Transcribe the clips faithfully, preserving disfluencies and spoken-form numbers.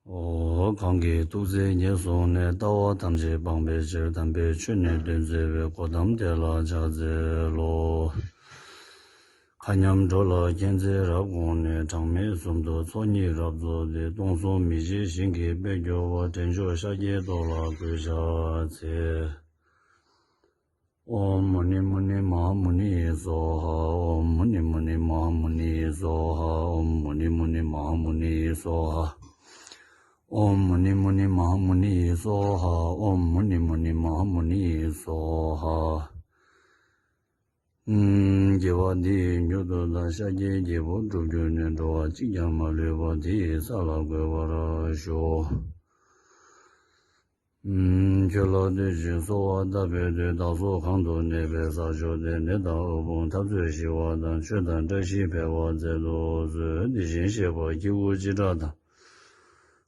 ཨོ། གང་གིས་ཐུགས་བརྩེ་ཉེར་བཟུང་ནས། ལྟ་བ་ཐམས་ཅད་སྤང་བའི་ཕྱིར། དམ་པའི་ཆོས་ནི་སྟོན་མཛད་པའི། གོ་ཏམ་དེ་ལ་ཕྱག་འཚལ་ལོ། མཁའ་མཉམ་འགྲོ་ལ་མཁྱེན་བརྩེ་རབ་དགོངས་ནས། གྲངས་མེད་གསུམ་དུ་ཚོགས་གཉིས་རབ་རྫོགས་ཏེ། སྟོང་གསུམ་མི་ཤེས་ཞིང་གི་དཔལ་གྱུར་པ། འདྲེན་མཆོག་ཤཱཀྱའི་ཏོག་ལ་གུས་ཕྱག་འཚལ། ཨོཾ་མུ་ནི་མུ་ནི་མ་ཧཱ་མུ་ནི་ཡེ་སྭཱ་ཧཱ། ཨོཾ་མུ་ནི་མུ་ནི་མ་ཧཱ་མུ་ནི་ཡེ་སྭཱ་ཧཱ། ཨོཾ་མུ་ནི་མུ་ནི་མ་ཧཱ་མུ་ནི་ཡེ་སྭཱ་ཧཱ། ཨོཾ་མུ་ནི་མུ་ནི་མ་ཧཱ་མུ་ནི་ཡེ་སྭཱ་ཧཱ། ཨོཾ་མུ་ནི་མུ་ནི་མ་ཧཱ་མུ་ནི་ཡེ་སྭཱ་ཧཱ། ཨུམ། དགེ་བ་འདི་ཡིས་མྱུར་དུ་བདག། ཤཱཀྱའི་རྒྱལ་པོ་འགྲུབ་གྱུར་ནས། འགྲོ་བ་གཅིག་ཀྱང་མ་ལུས་པ། དེ་ཡི་ས་ལ་འགོད་པར་ཤོག། ཨུམ། ཁྱོད་ལ་བསྟོད་ཅིང་གསོལ་བ་བཏབ་པའི་མཐུས། བདག་སོགས་གང་དུ་གནས་པའི་ས་ཕྱོགས་དེར། ནད་དང་དབུལ་ཕོངས་འཐབ་རྩོད་ཞི་བ་དང་། ཆོས་དང་བཀྲ་ཤིས་འཕེལ་བར་མཛད་དུ་གསོལ། དེ་བཞིན་གཤེགས་པ་སྐྱེ་དགུའི་སྤྱི་སྒྲ་དང་།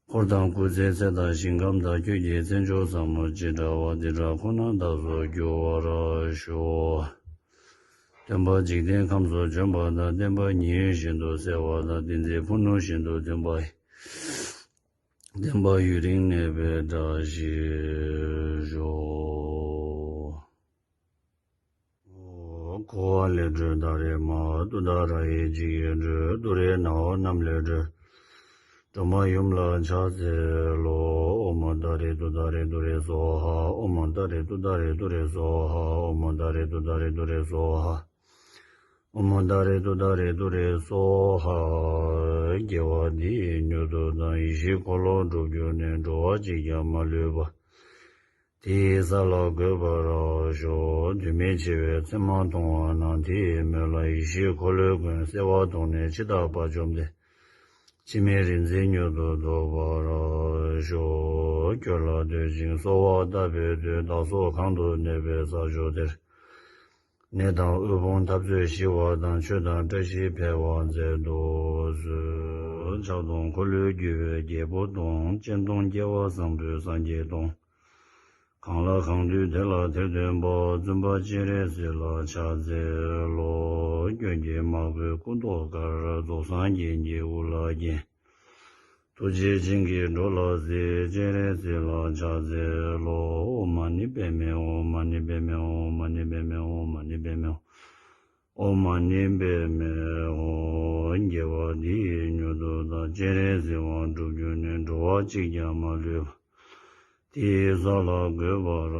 འཁོར་དང་སྐུ་ཚེའི་ཚད་དང་ཞིང་ཁམས་དང་། ཁྱོད་ཀྱི་མཚན་མཆོག་ཟབ་མོ་སྤྱི་སྒྲ་བ། འདི་སྒྲ་ཁོ་ན་བདག་སོགས་རྒྱུ་བར་ཤོག། སྟོན་པ་འཇིག་རྟེན་ཁམས་སུ་བྱོན་པ་དང་། བསྟན་པ་ཉི་འོད་བཞིན་དུ་གསལ་བ་དང་། བསྟན་འཛིན་ཕུ་ནུ་བཞིན་དུ་ཐོན་པ་ཡི། བསྟན་པ་ཡུན་རིང་གནས་པའི་བཀྲ་ཤིས་ཤོག། འཁོར་བ་ལས་སྒྲོལ་ཏཱ་རེ་མ། ཏུཏྟཱ་ར་ཡེ་འཇིགས་ཡེ་སྒྲོལ། ཏུ་རེ་ནཱ་རོ་རྣམས་ལས་སྒྲོལ། སྒྲོལ་མ་ཡུམ་ལ་ཕྱག་འཚལ་ལོ། ཨོཾ་ཏཱ་རེ་ཏུཏྟཱ་རེ་ཏུ་རེ་སྭཱ་ཧཱ། ཨོཾ་ཏཱ་རེ་ཏུཏྟཱ་རེ་ཏུ་རེ་སྭཱ་ཧཱ། ཨོཾ་ཏཱ་རེ་ཏུཏྟཱ་རེ་ཏུ་རེ་སྭཱ་ཧཱ། ཨོཾ་ཏཱ་རེ་ཏུཏྟཱ་རེ་ཏུ་རེ་སྭཱ་ཧཱ། དགེ་བ་འདི་ཡིས་མྱུར་དུ་བདག། ཡེ་ཤེས་འཁོར་ལོ་འགྲུབ་གྱུར་ནས། འགྲོ་བ་གཅིག་ཀྱང་མ་ལུས་པ། དེ་ཡི་ས་ལ་འགོད་པར་ཤོག། དུས་མིན་འཆི་བའི་མཚན་མ་མཐོང་བ་ན། དེ་ཡི་མོད་ལ་ཡེ་ཤེས་འཁོར་ལོའི་མགོན། གསལ་བ་ཐོབ་ནས་འཆི་བདག་དཔའ་བཅོམ་ལྡན། འཆི་མེད་རིག་འཛིན་མྱུར་དུ་ཐོབ་པར་ཤོག། ཁྱོད་ལ་བསྟོད་ཅིང་གསོལ་བ་བཏབ་པའི་མཐུས། བདག་སོགས་གང་དུ་གནས་པའི་ས་ཕྱོགས་དེར། ནད་དང་དབུལ་ཕོངས་འཐབ་རྩོད་ཞི་བ་དང་། ཆོས་དང་བཀྲ་ཤིས་འཕེལ་བར་མཛད་དུ་གསོལ། ཕྱག་སྟོང་འཁོར་ལོས་སྒྱུར་བའི་རྒྱལ་པོ་སྟོང་། སྤྱན་སྟོང་སྐྱེ་བ་བཟང་པོའི་སངས་རྒྱས་སྟོང་། གང་ལ་གང་འདུལ་དེ་ལ་དེར་སྟོན་པ། བཙུན་པ་སྤྱན་རས་གཟིགས་ལ་ཕྱག་འཚལ་ལོ། སྐྱོན་གྱིས་མ་གོས་སྐུ་མདོག་དཀར། རྫོགས་སངས་རྒྱས་ཀྱི་དབུ་ལ་བརྒྱན། ཐུགས་རྗེ་བྱིན་གྱིས་འགྲོ་ལ་གཟིགས། སྤྱན་རས་གཟིགས་ལ་ཕྱག་འཚལ་ལོ། ཨོཾ་མ་ཎི་པདྨེ་ཧཱུྃ། མ་ཎི་པདྨེ་ཧཱུྃ། མ་ཎི་པདྨེ་ཧཱུྃ། མ་ཎི་པདྨེ་ཧཱུྃ། ཨོཾ་མ་ཎི་པདྨེ་ཧཱུྃ། དགེ་བ་འདི་ཡིས་མྱུར་དུ་བདག། སྤྱན་རས་གཟིགས་དབང་འགྲུབ་གྱུར་ནས། འགྲོ་བ་གཅིག་ཀྱང་མ་ལུས་པ། དེ་ཡི་ས་ལ་འགོད་པར་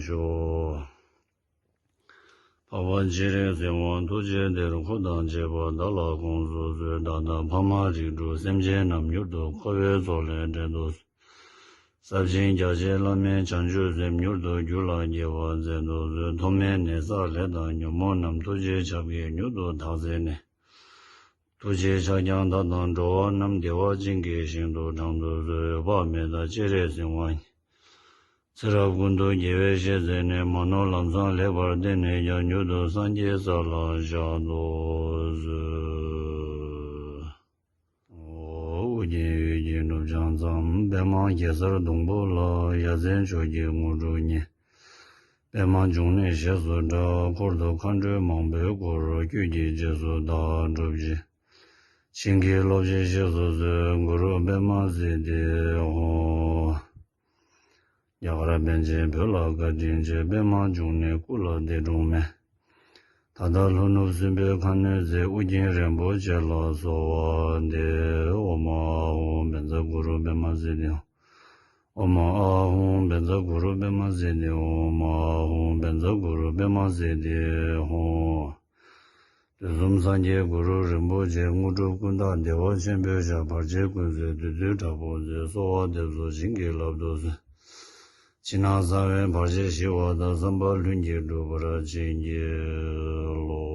ཤོག། འཕགས་པ་སྤྱན་རས་གཟིགས་དབང་ཐུགས་རྗེའི་གཏེར། འཁོར་དང་བཅས་པ་བདག་ལ་དགོངས་སུ་གསོལ། བདག་དང་ཕ་མ་རིགས་དྲུག་སེམས་ཅན་རྣམས། མྱུར་དུ་འཁོར་བའི་མཚོ་ལས་འདྲེན་དུ་གསོལ། ཟབ་ཅིང་རྒྱ་ཆེའི་བླ་མའི་བྱང་ཆུབ་སེམས། མྱུར་དུ་རྒྱུད་ལ་སྐྱེ་བར་མཛད་དུ་གསོལ། མཐོ་དམན་ནད་བསགས་ལས་དང་ཉོན་མོངས་རྣམས། ཐུགས་རྗེའི་ཞབས་ཀྱིས་མྱུར་དུ་དག་མཛད་ནས། ཐུགས་རྗེའི་ཕྱག་རྒྱ་མཐའ་དག་འགྲོ་བ་རྣམས། བདེ་བ་ཅན་གྱི་ཞིང་དུ་དྲངས་ཏུ་གསོལ། འོད་དཔག་མེད་དང་སྤྱན་རས་གཟིགས་དབང་ཉིད། ཚེ་རབས་ཀུན་ཏུ་དགེ་བའི་བཤེས་གསོལ་ནས། མ་ནོར་ལམ་བཟང་ལེགས་པར་བསྟེན་ནས་ཀྱང་། མྱུར་དུ་སངས་རྒྱས་ས་ལ་བཞག་ཏུ་གསོལ། ཨོ། ཨོ་རྒྱན་འོད་ཀྱི་ནུབ་བྱང་མཚམས། པདྨ་གེ་སར་སྡོང་པོ་ལ། ཡ་མཚན་མཆོག་གི་དངོས་གྲུབ་བརྙེས། པདྨ་འབྱུང་གནས་ཞེས་སུ་གྲགས། འཁོར་དུ་མཁའ་འགྲོ་མང་པོས་བསྐོར། ཁྱོད་ཀྱི་རྗེས་སུ་བདག་སྒྲུབ་ཀྱིས། བྱིན་གྱིས་རློབ་ཅིང་གཤེགས་སུ་གསོལ། གུ་རུ་པདྨ་སིདྡྷི་ཧཱུྃ། རྒྱ་གར་པཎ་ཆེན་བོད་ལ་བཀའ་དྲིན་ཆེ། པདྨ་འབྱུང་གནས་སྐུ་ལ་འདས་འགྲོ་མེད། ད་ལྟ་ལྷོ་ནུབ་སྲིན་པོའི་ཁ་གནོན་མཛད། ཨོ་རྒྱན་རིན་པོ་ཆེ་ལ་གསོལ་བ་འདེབས། ཨོཾ་ཨཱཿཧཱུྃ་བཛྲ་གུ་རུ་པདྨ་སིདྡྷི་ཧཱུྃ། ཨོཾ་ཨཱཿཧཱུྃ་བཛྲ་གུ་རུ་པདྨ་སིདྡྷི་ཧཱུྃ། ཨོཾ་ཨཱཿཧཱུྃ་བཛྲ་གུ་རུ་པདྨ་སིདྡྷི་ཧཱུྃ། དུས་གསུམ་སངས་རྒྱས་གུ་རུ་རིན་པོ་ཆེ། དངོས་གྲུབ་ཀུན་བདག་བདེ་བ་ཆེན་པོའི་ཞབས། བར་ཆད་ཀུན་སོལ་བདུད་རྩིའི་བྲག་ཕུག་མཛོད། གསོལ་བ་འདེབས་སོ་བྱིན་གྱིས་བརླབ་ཏུ་གསོལ། ཕྱི་ནང་གསང་བའི་བར་ཆད་ཞི་བ་དང་། བསམ་པ་ལྷུན་གྱིས་འགྲུབ་པར་བྱིན་གྱིས་རློབས།